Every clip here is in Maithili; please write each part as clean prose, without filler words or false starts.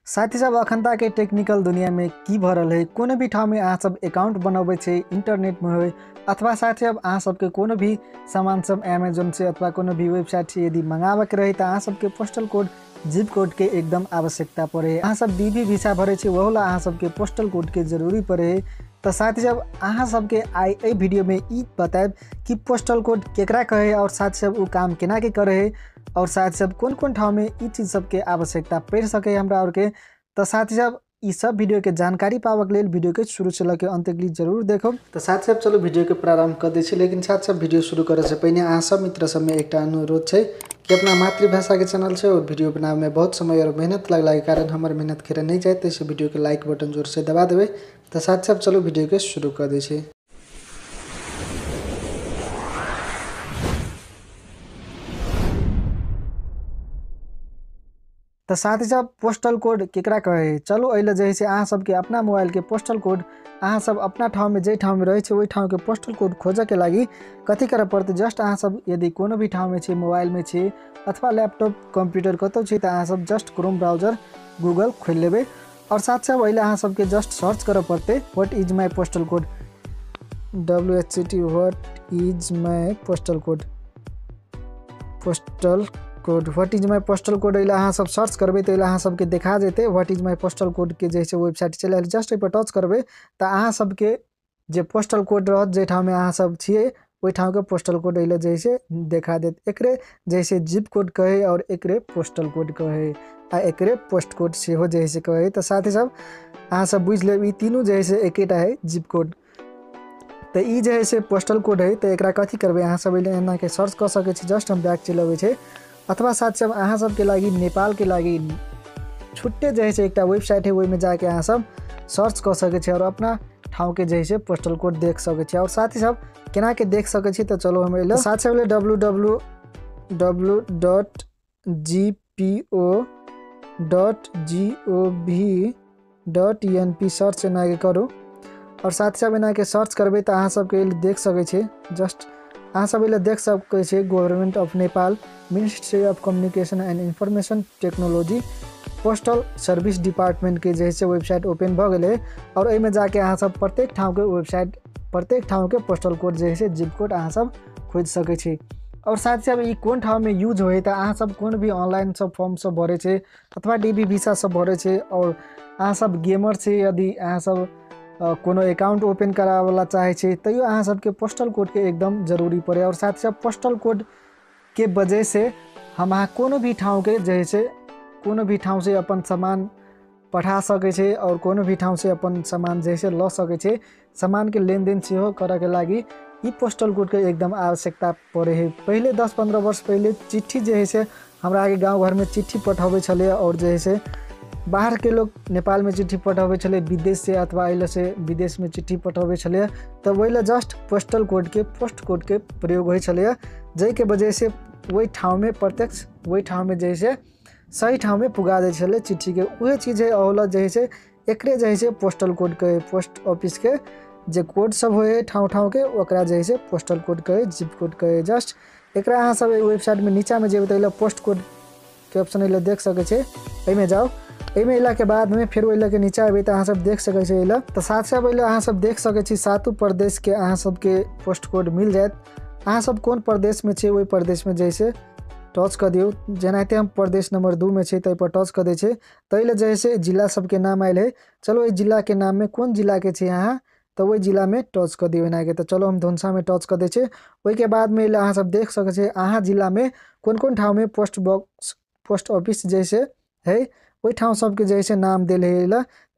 साथी सब अखनता के टेक्निकल दुनिया में की भ रहल है, कोनो भी ठाम में अहाँ सब अकाउंट बनाबै छै इंटरनेट में हो अथवा साथी सब अहाँ सबके कोनो भी सामान सब अमेजोन से अथवा कोनो भी वेबसाइट से यदि मंगावे के रहे तो अहाँ सबके पोस्टल कोड जिप कोड के एकदम आवश्यकता पड़े। अहाँ सब डीवी वीसा भरे छै वहुला अहाँ सबके पोस्टल कोड के जरूरी पड़े। तो साथी सब अहाँ सबके आई एहि वीडियो में ई बतायब कि पोस्टल कोड केकरा कहे और साथी सब उ काम केना के करे और साथी सब कोन कोन ठाम में ई चीज सबके आवश्यकता पड़ सके हमरा और के। तो साथी सब ई सब वीडियो के जानकारी पावे के लेल वीडियो के शुरू से लके अंत तक जरूर देखो। तो साथी सब चलो वीडियो के प्रारंभ कर दै छी, लेकिन साथी सब वीडियो शुरू करे से पहिने अहाँ सब मित्र सब में एकटा अनुरोध छै कि अपना मातृभाषा के चैनल छै और वीडियो बनावे में बहुत समय और मेहनत लगला के कारण हमर मेहनत खेरे नहीं जाए, तो वीडियो के लाइक बटन जोर से दबा देबै। तो साथी सब चलो वीडियो के शुरू कर दै छी। तो साथी सब पोस्टल कोड केकरा कहे, चलो एहि जे से अहाँ सबके अपना मोबाइल के पोस्टल कोड अहाँ सब अपना ठाम में जे ठाम में रहे छै ओहि ठाम के पोस्टल कोड खोजे के लागी कथी करे पड़तै। जस्ट अहाँ सब यदि कोनो भी ठाम में छी, मोबाइल में छी अथवा लैपटॉप कंप्यूटर कतौ छी, तो अहाँ सब जस्ट क्रोम ब्राउजर गूगल खोलि लेबै और साथ साथ एहि अहाँ सबके जस्ट सर्च करे पड़तै what is my postal code, WHT what is my postal code, postal code what is my postal code एहि अहाँ सब सर्च करबै तो अहाँ सबके देखा जेतै what is my postal code के जैसे वेबसाइट चलि आयल। जस्ट एहि पर टच करबै तो अहाँ सबके जे पोस्टल कोड रहत जाहि ठाम अहाँ सब छियै ओहि ठाम के पोस्टल कोड एहि जैसे देखा देत। एकरे जैसे जिप कोड कहे और एकरे पोस्टल कोड कहे आ एकरे पोस्ट कोड सेहो जैसे कहे। तो साथी सब अहाँ सब बुझि लेब ई तीनू जैसे एकेटा है जिप कोड। तो ई जे है से पोस्टल कोड है, तो एकरा कथी करबै अहाँ सब एना के सर्च कऽ सकै छी। जस्ट हम बैक चलि अबै छै अथवा साथ सब अहाँ सबके लागि नेपाल के लागि छुट्टे जे है एकटा वेबसाइट है ओहिमे जाके अहाँ सब सर्च कऽ सकै छी और अपना ठाम के जे है पोस्टल कोड देख सकै छी। और साथ ही सब केना के देख सकै छी, तो चलो हम एलो साथ सब www.gpo.gov.np search एना के करू और साथ सब एना के सर्च करबै तो अहाँ सबके देख सकै छी। जस्ट अहाँ सब एहि देख सकै छी government of Nepal ministry of communication and information technology postal service department के जे है वेबसाइट ओपन भऽ गेलै और एहिमे जाके अहाँ सब प्रत्येक ठाम के वेबसाइट प्रत्येक ठाम के पोस्टल कोड जे है जिप कोड अहाँ सब खोजि सकै छी। और साथ सब ई कोन ठाम में यूज होइ तऽ अहाँ सब कोन भी ऑनलाइन सब फॉर्म सब भरै छै अथवा डीबी वीसा सब भरै छै और अहाँ सब गेमर छै, यदि अहाँ सब कोनो अकाउंट ओपन कराबैला चाहै छी तैयो अहाँ सबके पोस्टल कोड के एकदम जरूरी पड़े। और साथ साथ पोस्टल कोड के वजह से हम अहाँ कोनो भी ठाम के जे से कोनो भी ठाम से अपन सामान पठा सकै छी और कोनो भी ठाम से अपन सामान जे से लऽ सकै छी। सामान के लेनदेन सेहो करऽ के लागि ई पोस्टल कोड के एकदम आवश्यकता पड़े है। पहले 10-15 वर्ष पहले चिट्ठी जे है से हमरा के गाँव घर में चिट्ठी पठाबै छलै और जे है से बाहर के लोग नेपाल में चिट्ठी पठाबै छलै विदेश से अथवा एहि से विदेश में चिट्ठी पठाबै छलै, तऽ ओहि लए जस्ट पोस्टल कोड के पोस्ट कोड के प्रयोग होइ छलै, जाहिके वजह से ओहि ठाम में प्रत्यक्ष ओहि ठाम में जे से सही ठाम में पुगा दै छलै चिट्ठी के। उहे चीज है अहुला जे से एकरे जे से पोस्टल कोड के पोस्ट ऑफिस के जे कोड सब होइ ठाउँ ठाउँ के ओकरा जे से पोस्टल कोड कहे जिप कोड कहे। जस्ट एकरा अहाँ सब वेबसाइट में नीचा में जेबै तऽ एहि पोस्ट कोड के ऑप्शन एहि देख सकै छी, एहिमे जाउ। एहिमे अयला के बाद में फेर ओहि के नीचा अयबै तऽ अहाँ सब देख सकै छी एहि। तऽ साथ साथ एहि अहाँ सब देख सकै छी सातों प्रदेश के अहाँ सबके पोस्ट कोड मिल जायत। अहाँ सब कोन प्रदेश में छी ओहि प्रदेश में जैसे टच कऽ दियौ। जेनाहिते हम प्रदेश नंबर 2 में छी तऽ एहिपर टच कऽ दै छै तऽ एहि लए जे है जिला सबके नाम आयल है। चलो एहि जिलाके नाममे कोन जिलाके छी अहाँ तऽ ओहि जिलामे टच कऽ दियौ एनाके। तऽ चलो हम धनुषामे टच कऽ दै छी। ओहिके बादमे एहि अहाँ सब देख सकै छी अहाँ जिलामे कोन कोन ठाममे पोस्ट बॉक्स पोस्ट ऑफिस जैसे है ओहि ठाम सबके जैसे नाम देल है एहि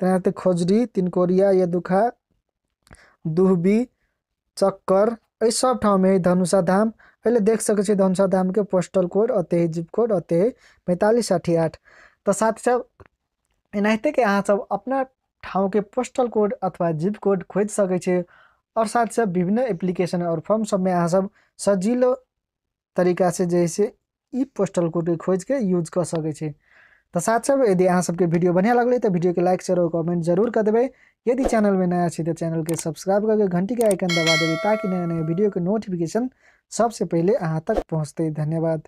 तेनाहिते खोजरी, तिनकोरिया, यदुखा, दुहबी, चक्कर एहि सब ठाममे है धनुषा धाम। एहि देख सकै छी धनुषा धाम के पोस्टल कोड अते है, जिप कोड अते है 4568। तऽ साथ सब एनाहिते के अहाँ सब अपना ठाम के पोस्टल कोड अथवा जिप कोड खोजि सकै छी और साथ सब विभिन्न एप्लीकेशन और फॉर्म सबमे अहाँ सब सजिलो तरीका से जैसे ई पोस्टल कोड के खोजि के यूज कऽ सकै छी। तो साथ सब यदि अहाँ सबके वीडियो बढ़िया लगलै तो वीडियो के लाइक शेयर और कमेंट जरूर कर देबै। यदि चैनल में नया छी तो चैनल के सब्सक्राइब करके घंटी के आइकन दबा देबै ताकि नया नया वीडियो के नोटिफिकेशन सबसे पहले अहाँ तक पहुँचतै। धन्यवाद।